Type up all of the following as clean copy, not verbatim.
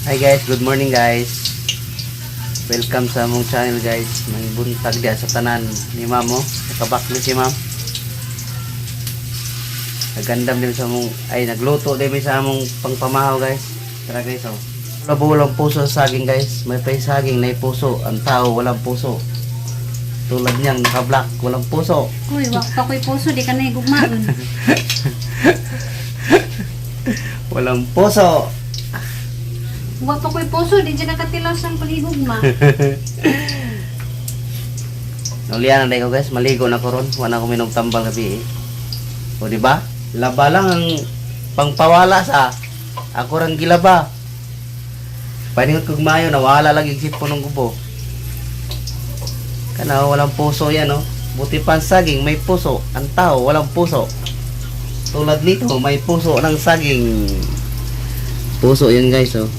Hi guys, good morning guys. Welcome sa among channel guys. May buntag diya sa tanan ni ma'am oh. Nakabakli si ma'am. Nagandam din sa among ay nagluto din mi sa among pangpamahaw guys. Tara guys oh. Wala walang puso sa saging guys. May pay saging na puso. Ang tao walang puso. Tulad niyang naka-black, walang puso. Uy, wak pa ko'y puso, di ka na higugmaon. Walang puso. Wak pa ko'y puso, di dyan nakatilaw sa paghigugma. Naulian na ko guys, maligo na ko ron. Wala ko minom tambal gabi eh. O di ba? Laba lang ang pangpawala sa ako rang gilaba. Paningot kog mayo nawala lang yung sipon ng gubo. Kana walang puso yan oh. Buti pa ang saging may puso, ang tao walang puso. Tulad nito, may puso ng saging. Puso yan guys oh.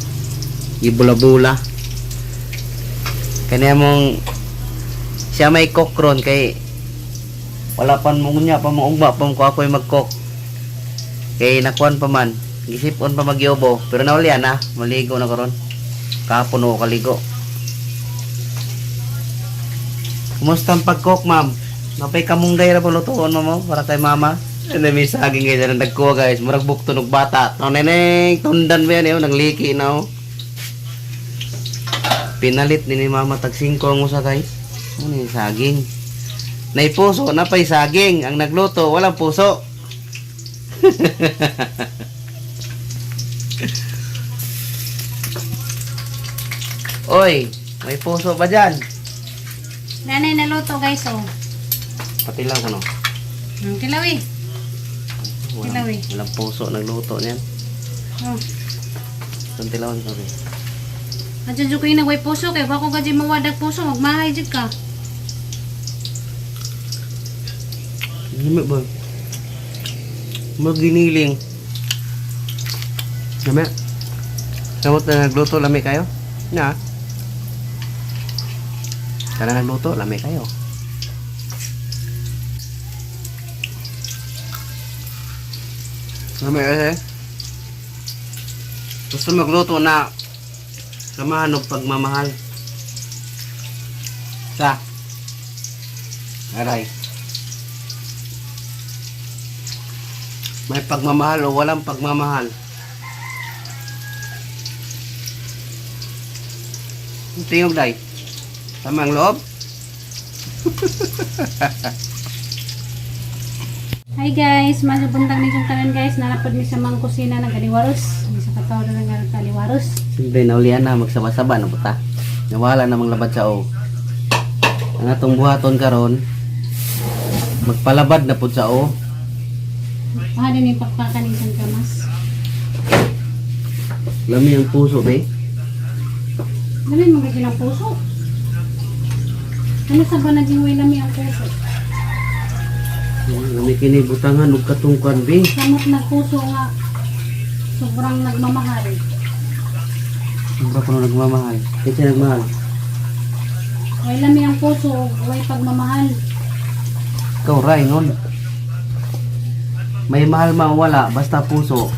Ibula-bula. Kanya mong siya may cook ron kay wala pan mo niya pa mo ugma pa mo ko ako'y mag-cook. Kay nakuan pa man, gisipon pa magyobo, pero naulian na, maligo na karon. Kahapon ako kaligo. Kumusta ang pag-cook, ma'am? Napay kamunggay ra po lutuon mo para kay mama. Ano may saging guys, anong nagkuha guys, murag bukto ng bata. Toneneng, tundan ba yan eh, oh, nangliki na oh. Pinalit ni mama tag 5 ang usa guys. Ano yung saging? Nay puso, napay saging. Ang nagluto, walang puso. Oy, may puso ba dyan? Nanay naluto guys, oh. Patilaw ko no. Tilaw eh. Walang, Tilaw eh. walang puso nagluto niyan. Oh. Itong tilawan sorry. Adyo dyan ko yung nagway puso, kay wako ka dyan mawadag puso, magmahay dyan ka. Lami ba? Maginiling. Lami. Samot na nagluto, lami kayo? Na. Kana nagluto, lami kayo. Lami kasi. Gusto magluto na samahan og pagmamahal. Sa. Aray. May pagmamahal o walang pagmamahal. Ang tingog day. Tama ang loob? Hi guys, masubuntag ni yung tanan guys, nanapod mi sa mga kusina ng kaliwaros. Mi sa kataw na ng kaliwaros. Siyempre, naulian na, magsaba-saba na puta. Nawala namang labad sa o. Ang atong buhaton karon, magpalabad na pud sa o. Paha din yung pakpakan ng isang kamas. Lami ang puso, be. Lami mo kasi ng puso. Ano sa ba naging way lami ang puso? Lami kini butangan og katungkan, be. Samot na puso nga sobrang nagmamahal. Sobra ko nagmamahal. Kasi nagmahal. Way lami ang puso, way pagmamahal. Ikaw, Ray, nun. May mahal man wala, basta puso.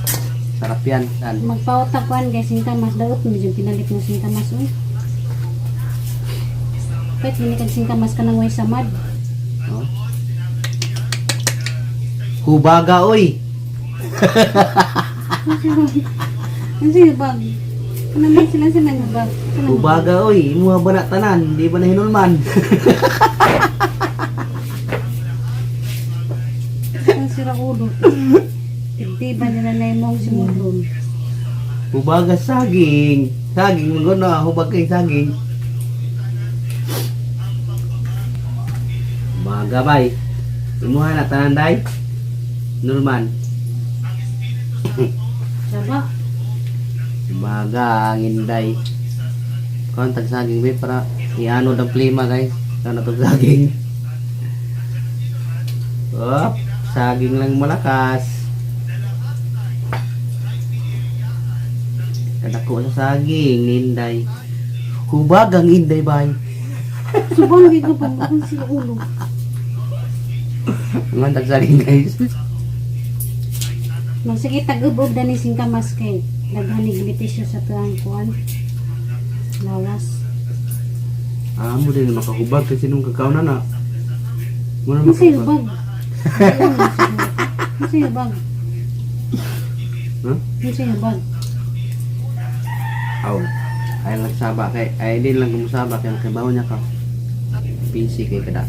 Sarap yan. Dan. Magpautak kuan guys, singkamas daot medyo pinalit mo singkamas uy. Kahit hindi kag singkamas ka nang way samad. No? Hubaga, oy! Ano siya bag? Ano man sila sila nga bag? Ano man? Hubaga, oy! Imuha ba na tanan? Di ba na hinulman? Ang sira ulo. Di ba nila na imong simulon? Hubaga saging. Saging, maguna. Hubag kay saging. Hubaga, bay. Imuha na tanan, day. Nulman. Saba. Hubaga, ang inday. Kuhan, tag saging, bay, para ianod ang plima, guys. Ano tag saging? Op, saging lang malakas. Kadako sa saging, ninday. Hubag ang inday, bay. Subang gid ko pag ang sira ulo. Ang tag saging, guys. Magsige tag-ub-ub dani singkamas kay. Daghan ni benepisyo sa tuang kuan. Lawas. Ah, mo din makahubag kasi nung kakao na na. Mo na Ano sa'yo makahubag. bag? Ano sa'yo bag? Ha? Ano sa'yo bag? Aw. Ay lang saba kay ay din lang kumusaba kay nakibaw niya ka. Busy kay kada.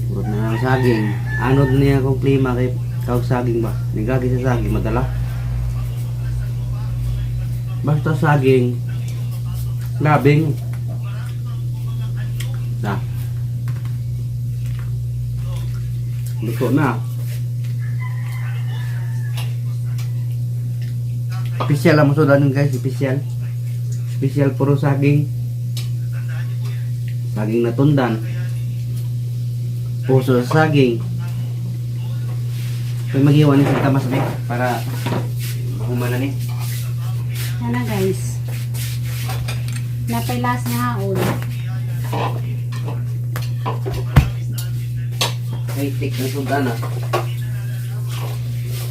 Purot na ang saging. Anod niya akong klima kay kawag saging ba? Nigagi sa saging madala. Basta saging labing na. Luto na. Official ang masudan yun, guys, official. Official puro saging. Saging na tundan. Puso sa saging. May magiwan ni sa tamas ni para mahuman na ni. Ano guys? Napay last nga haon. Ay, tik ng sudan ah.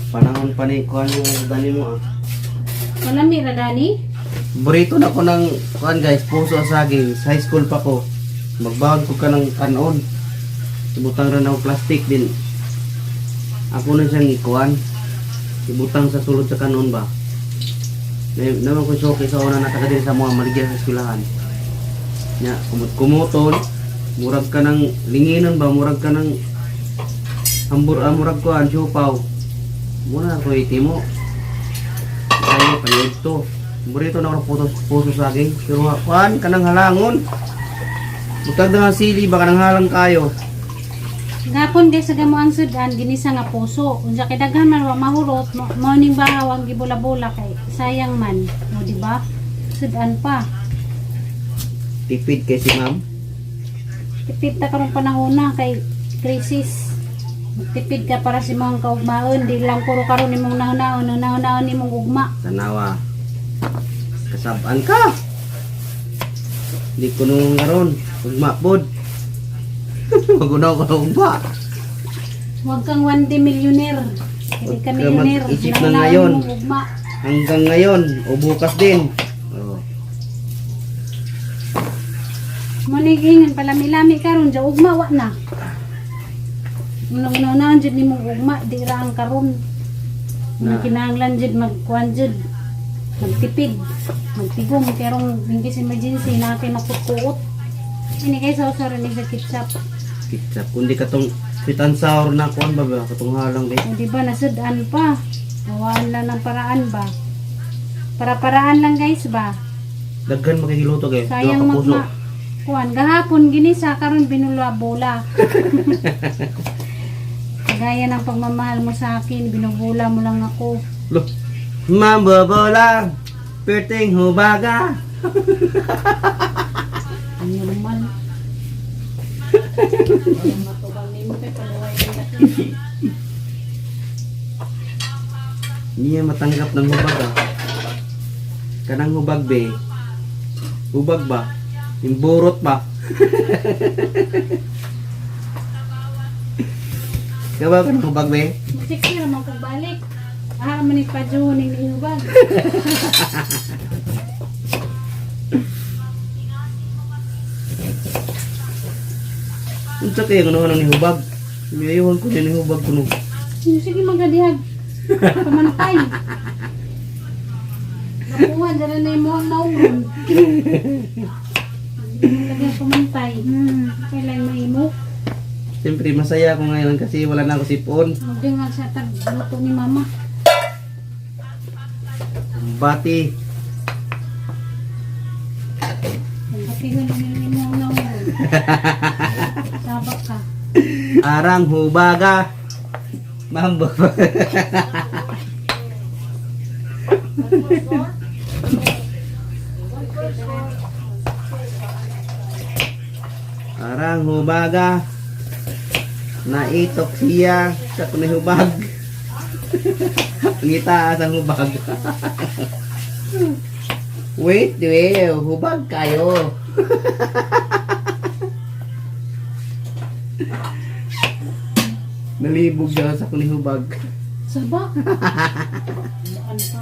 Panahon pa ni kuan yung sudan mo ah. Wala mi radani? Burrito na ko ng kuan guys, puso sa saging. Sa high school pa ko. Magbaon ko ka ng kanon. Ibutang rin ako plastic din. Ako na siyang ikuan. Ibutang sa sulod sa kanon ba. Naman ko suki sa una na taga din sa mga maligya sa eskwelahan. Nya, kumot-kumuton, murag ka ng linginon ba, murag ka ng hambur, ah, murag ko ang siupaw. Muna ako itimo. Tayo panood to. Burrito na ako puso, puso saging. Pero kuan kanang halangon. Butag na nga sili ba kanang halang kayo. Gapon guys sa gamo ang sudan ginisa nga puso. Unsa kay daghan man wa mahurot, mao ning bahaw ang gibula-bula kay sayang man. O di ba? Sudan pa. Tipid kay si ma'am. Tipid ta karong panahon na kay crisis. Tipid ka para sa imong kaugmaon, di lang puro karon nimong nahunaon, nahunaon nimong ugma. Tanawa. Kasabaan ka. Hindi ko nung karon. Ugma pod. Magunaw ko ng ugma. Huwag kang one day millionaire. Hindi ka Huwag ka millionaire. mag-isip na Nahunaon ngayon. nimong ugma. Hanggang ngayon o bukas din. Oh. Mo ni giingon palami-lami karon ja ugma wa na. Unang-unahan jud nimong ugma di ra ang karon. Na. Na kinahanglan jud magkuan jud. Magtipid, magtigom kerong in case emergency na kay makutuot. Ini kay sauce ra ni sa ketchup. Ketchup. Kundi katong sweet and sour na kuan ba ba katong halang di. O di ba nasud-an pa. Gawaan lang ng paraan ba. Para-paraan lang guys ba. Daghan makikiluto kay. Duha Sayang ka puso. magma. Kuan gahapon ginisa karon binula bola. Kagaya ng pagmamahal mo sa akin, binubula mo lang ako. Loh. Mambobola. Perting hubaga. Ang normal. Walang matubang nimo kay paluway ka na. Hindi niya matanggap ng hubag ah. Kanang hubag be. Hubag ba? Yung burot ba? Kabaw ka ng hubag be? Magsiksi ra man kog balik. Ah, man ni padyo ning niubag. Unsa kayo nga ni hubag? Mayayuhan ko ni hubag ko no. Sige magadihag. Pamantay. Nakuha, dala na yung muhang naurong. Lagi pamantay. Kailan mahimo? Siyempre masaya ako ngayon kasi wala na ako sipon. Magdingal sa tagluto ni mama. Bati. Ang kapihon ni mo naurong. Sabak ka. Arang hubaga. Mambo. Arang hubaga. Naitok siya sa kunay hubag. Ngita sa hubag. Wait, wait, hubag kayo. Nalibog siya sa kunay hubag. Saba. Ano pa?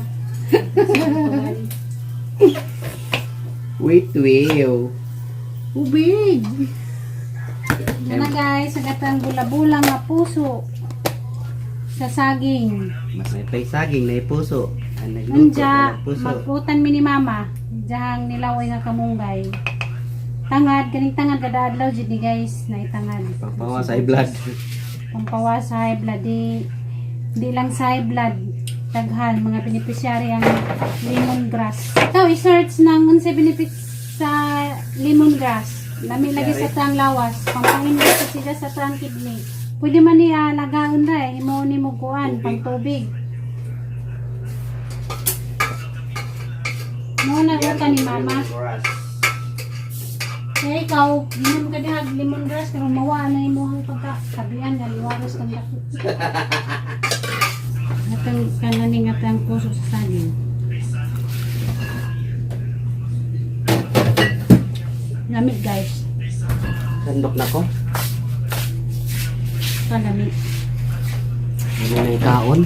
Wait, wait. Ubig. Yan na guys, ang atang bula-bula nga puso sa saging. Mas may pay saging na puso. Ang nagluto Nanja, na puso. magutan mi ni mama. Diyang nilaway nga kamunggay. Tangad, ganing tangad kada adlaw jud ni guys, na itangad. Pampawa sa high blood. Pampawa sa high blood di, di lang sa high blood daghan mga beneficiary ang lemongrass. Ito, i-search ng unsay benefits sa lemongrass. Lami lagi sa tang lawas, pampahinlo sa sila sa tang kidney. Pwede man niya lagaon ra eh, imo ni mo kuan Tubig. pang tubig. Mo na uta ni mama. Kaya ikaw, ginom ka dihag lemongrass pero mawa na imong pagka kabian galiwaros kang dako. Atang kananing atang puso sa saging. Lamig guys. Sandok na ko. Kalami. Labi na ikaon.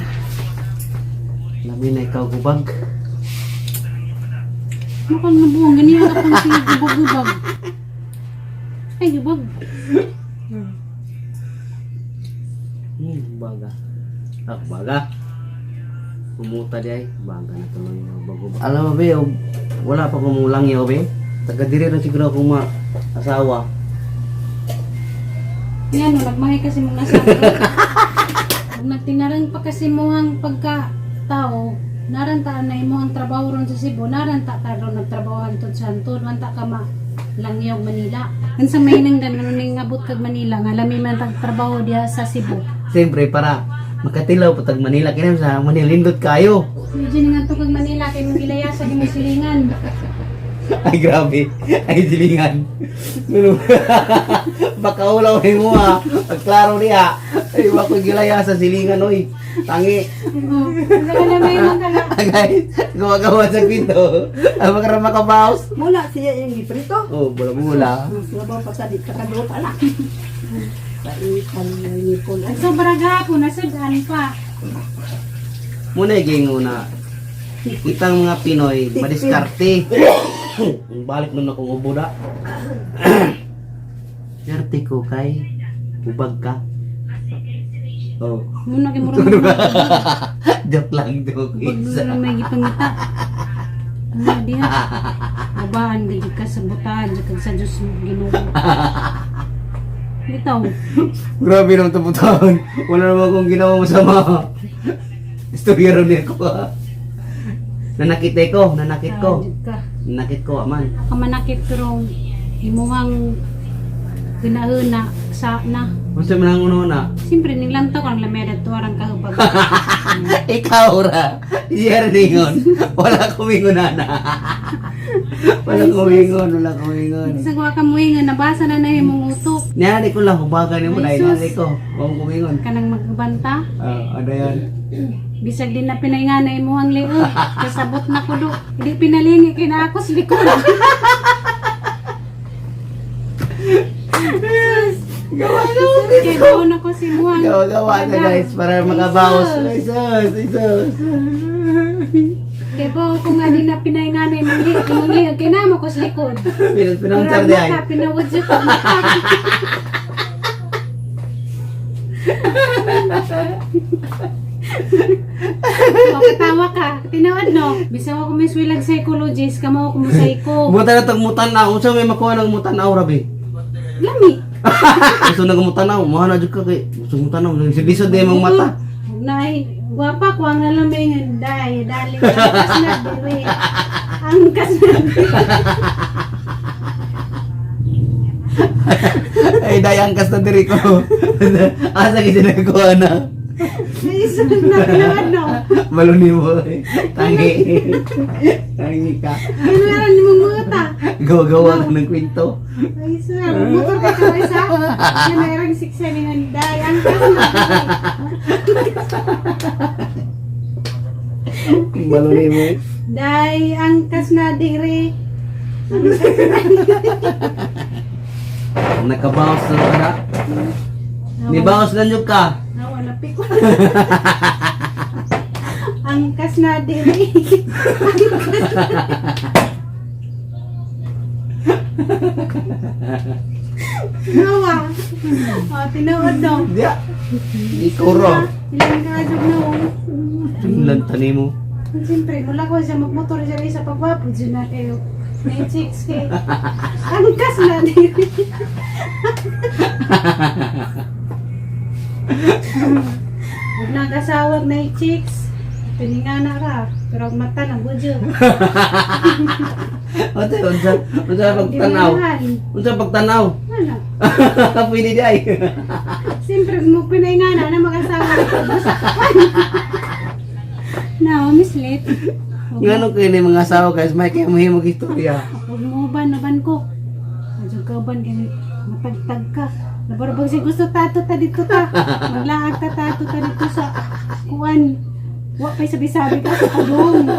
Labi na ikaw gubag. Mukhang nabuang ganyan ka pang sige gubag-gubag. Ay, gubag. Baga. Ah, baga. Kumuta di ay. Baga na tuloy yung bago. Alam mo be, wala pa kumulang yaw be. Taga diri na siguro akong ma asawa. Yan, no, nagmahay kasi mong nasa. Kung nagtinaran pa kasi mo ang pagka-tao, naranta na imo ang trabaho ron sa Cebu, naranta ka ron nagtrabaho hantod sa hantod, wanta ka ma langyog Manila. Unsa may nang dan ning abot kag Manila nga lami man tag trabaho diha sa Cebu. Siyempre para makatilaw patag Manila kini sa Manila lindot kayo. Medyo nga kag Manila kay mong gilaya sa imong silingan. Ay grabe. Ay silingan. Baka ulaw ni mo ah. Pagklaro niya. Ay wako gilaya sa silingan oy. Tangi. Oo. Unsa ka na may nang kala. Guys, gumagawa sa kwento. Ang mga makabaos. Mula siya yung giprito. Oh, bula-bula. Labaw pa sa dito kaduot ala. Paikan ni Nicole. Ang sobra gahapon nasud-an pa. Muna yung una. Kitang mga Pinoy, madiskarte. Ang balik nun akong ubo na. Swerte ko kay ubag ka. Oh. Muna kay murag Joke lang, joke. Pag may gipangita. Ano diha? Babaan gid ka sa butan kag sa Dios Ginoo. Bitaw. Grabe naman ito putan. Wala naman akong ginawa masama. Istorya ron niya ko ha. Nanakit eh ko, nanakit ko. Jud ka. Nanakit ko, aman. Kamanakit pero imuhang ginauna sa na. Unsa man ang una? Siyempre ning lantaw kang lameda tuwarang kahubag. Ikaw ra. Siya ningon. Wala kumingon na. Wala kumingon, wala kumingon. Sa wa ka muingon nabasa na na imong utok. Niya ko lang hubagan nimo Ay, dai sus. nari ko. Wala kumingon. Kanang magbanta. Ah, ano yan? Bisag din na pinaingana imuhang liog. Kasabot na ko do. Di pinalingi kay na ako sa likod. Gawa na Kaya doon ako si Muang. Gawa gawa na guys para makabawas. Ay sus, ay sus. Kaya po, kung nga di na pinaingana imong liog, imong liog, kay namo ko sa likod. Pinang Pero di ay. maka, pinawad ko. Tawa ka. Tinawad no. Bisan ako may swilag psychologist, kamo ako mo psycho. Buta na tag mutanaw. Unsa may makuha ng mutanaw rabi? Lami. Gusto na mutanaw, mo na jud ka kay gusto mutanaw. Lisod di imong mata. Huwag na ay, gwapa ko ang alam eh, dai, dali, angkas na, diri. Angkas na, diri. Ay dayang kas na diri ko. Asa gid sila na. Ay, sunod na, tinawad no. Maluni mo. Eh. Tangi. Tangi ka. Ano ni mong muta? Gawa-gawa ka ng kwento. Ay, sir, motor ka ka isa. Yan, mayroong siksa ni Handay. Angkas na, diri. Maluni mo. Eh. Dai, angkas na, diri. Angkas na, Nakabawas na ka na. Nibawas na nyo ka. Nawa na piko. Angkas na diri. Nawa. Oh, tinuod dong. Diya. Ikuro. Ilang kaadog na oh. Ilan tani mo. Siyempre, mula ko siya magmotor siya sa pagwapo dyan na kayo. May chicks kay. Angkas na diri. Huwag na kasawag na chicks. Pininga na ra. Pero ang mata lang gudyo. Unsa unsa unsa pagtanaw? Unsa pagtanaw? Ano? Pwede di ay. Siyempre, mo pinaingana na mag-asawa. No, mislit. Ngano kay ni mga asawa, guys, may kay mahimog istorya. Huwag mo uban, uban ko. Adyo ka uban, kay matagtag ka. Nabarabag siya gusto tato ta dito ta. Maglaag ta tato ta dito sa kuan. Wa pa'y sabi-sabi ka sa padong.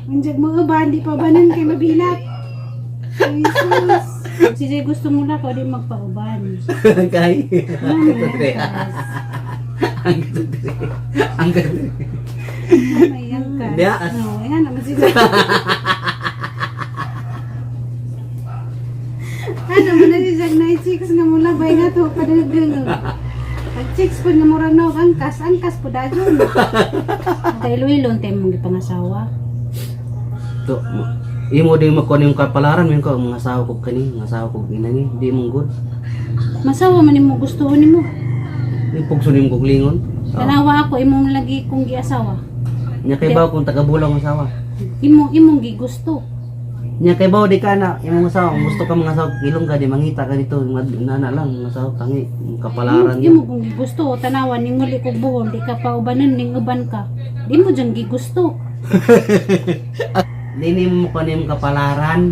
Andiyan mo uban, di pa ubanan kay mabilat. Jesus. Si Jay gusto mo na ko, di magpauban. Kay. Ano, Ang dire. Ang dire. Ang dire. May angkas. Diya. No, ayan naman si Jay. Ano mo na si Jack na chicks nga mula bay nga to padagdag. Pag chicks po nga mura no, angkas, angkas po dayon. Kay Iloilo untay mong gipangasawa. To, imo di makuha niyong kapalaran, mo ko mga asawa ko kani, mga asawa ko inani, di mong good. Masawa man nimo gusto nimo. Yung pugso nimo kog lingon. Tanawa ako imong lagi kong giasawa. Nya kay bawo kung taga-bulang asawa. Imo imong gigusto. Nya kay bawo di ka na imong asawa, kung gusto ka mga asawa, ilong ka di mangita ka dito, nana lang mga asawa tangi, yung kapalaran Imo kong gigusto tanawa ning muli kog buhol di ka pa ubanon ning uban ka. Di mo jang gigusto. Dini mo ko niyong kapalaran.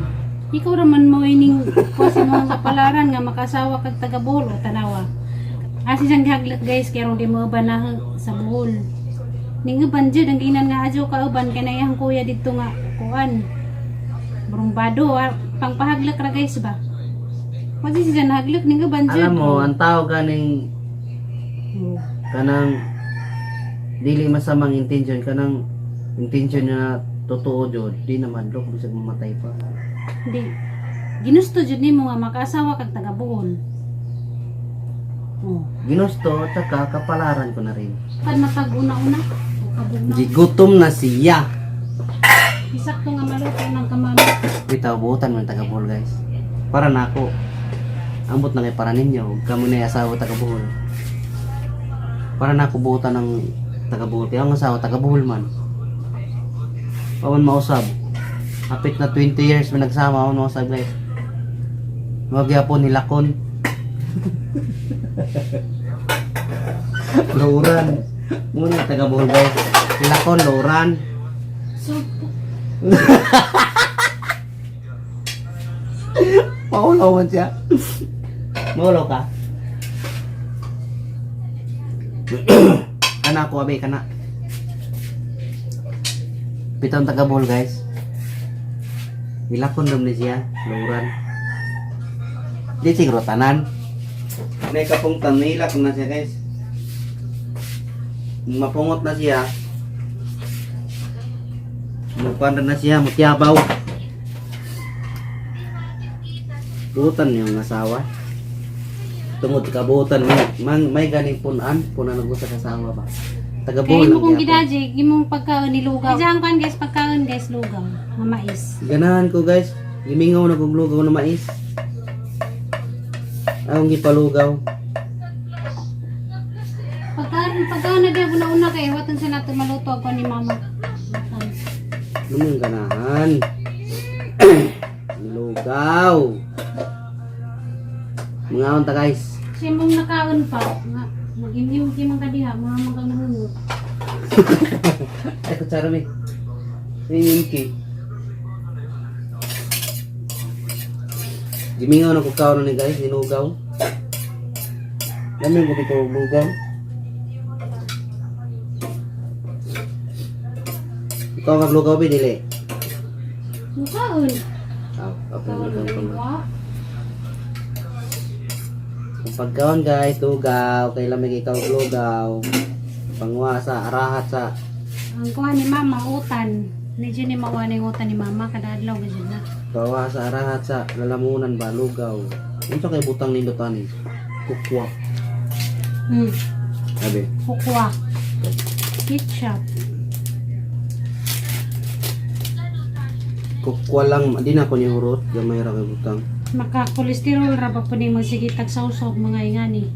Ikaw raman mo ining kusi mo ang kapalaran nga makasawa kag taga Bohol o tanawa. Asi siyang gihaglat, guys, kay di mo uban na sa Bohol. Ning uban jud ang ginan nga adyo ka uban kay naiyang kuya didto nga kuan. Brumbado ah, pangpahaglak ra, guys, ba. Wa si siya nahaglak ning uban jud. Alam mo, ang tao ganing kanang dili masamang intention, kanang intention na totoo jud, di naman lok bisag mamatay pa. Di ginusto jud nimo nga makasawa kag taga Bohol. Oh. Ginusto tsaka kapalaran ko na rin. Kan matag una-una. O kabugnaw. Gigutom na siya. Isakto nga maluto ng kamama. Bitaw buotan man taga Bohol, guys. Para nako. Ambot na kay para ninyo, kamo na asawa taga Bohol. Para nako buotan ng taga Bohol. Kaya ang asawa taga Bohol man. Pawan mausab. Hapit na 20 years may nagsama ako mausab, guys. Wag yapon nilakon. Lauran. Muna taga Bohol, guys. Nilakon, Lauran. So, Maulaw man siya. Maulaw ka? Kana ko abi kana. Pitong taga Bohol, guys. Nilakon ram ni siya, Lauran. Di siguro tanan. May kapong tanilak na siya, guys. Mapungot na siya. Mukuan na siya, mutiyabaw. Butan yung asawa. Tungod kabutan may mang, may ganing punan, punan ang gusto sa asawa ba. Taga Kaya Bohol mo lang kong gyapon. gidajig, imong pagkaon ni lugaw. Kaya ang kan, guys, pagkaon, guys, lugaw. Nga mais. Ganahan ko, guys. Gimingaw na kog lugaw na mais. Akong gipalugaw. Pagkaon, pagkaon na di una-una kay watan sa nato maluto ako ni mama. Ano yung ganahan? Lugaw. Mga unta, guys. Siya mong nakaon pa. Nga, mag-imim kimang kadiha, mga mga nahungot. Ay, kutsara mi. Ay, Gimingaw na kog kaon ni, guys, nilugaw. Lami ko ko lugaw. Ikaw maglugaw bi dili. Mukaon. Aw, ako Kaon lugaw ko man. wa. Kung pagkaon, guys, lugaw, kay lamig ikaw og lugaw. Pangwa sa arahat sa Ang kuha ni Mama, utan. Medyo ni mawa na yung utan ni Mama, kada adlaw ganyan na. Gawa sa arahat sa lalamunan ba lugaw. Unsa kay butang nindot ani? Kukwa. Sabi. Kukwa. Ketchup. Kukwa lang di na ko ni hurot gamay ra kay butang. Maka-cholesterol ra ba po ni mga sige tagsausog mga ingani.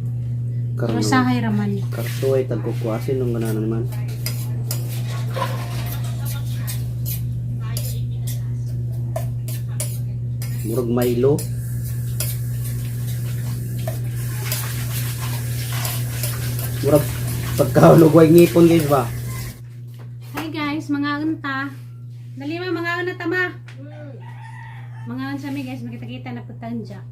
Karon. Masahay ra man. Kartuay tag kukwa asin nung gananan naman. Murag Milo. Murag pagkaulog way ngipon, guys, ba? Hi guys, mga unta. Dali ma, mga una tama. Mga unsa mi guys, makita-kita na po tanja.